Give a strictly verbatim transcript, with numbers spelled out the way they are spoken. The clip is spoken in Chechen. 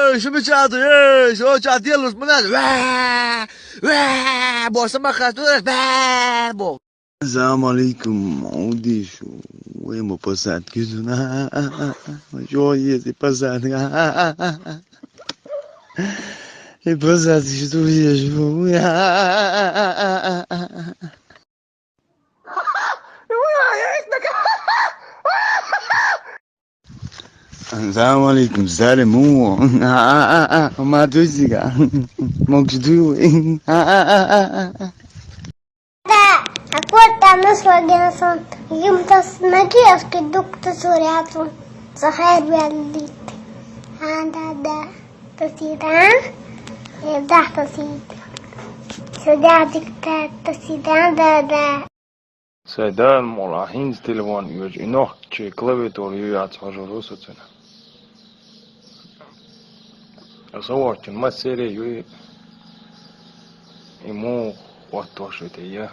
Эй, шо мича ду, эй, шо ча делаешь, мунаш? Ва! Ва! Бо сама хас, ва! Бо. Салам алейкум, удишу. Ой, мо посадки, жо есть и посадка. И посадки, что есть? Салам алейкум, залиму. Ма дузига. Мог жду. Да, а вот там на слогенсон. Им то с ноги, а скидук то суряту. Сахар вялит. А, да, да. Тосидан, э, да, тосид. Сюда диктат, тосидан, да, да. Сайдан мола хинз телефон юж инох чи клавиатур юяц хожуру соцена. Асаварчин ма сере юй ему хват тошите я.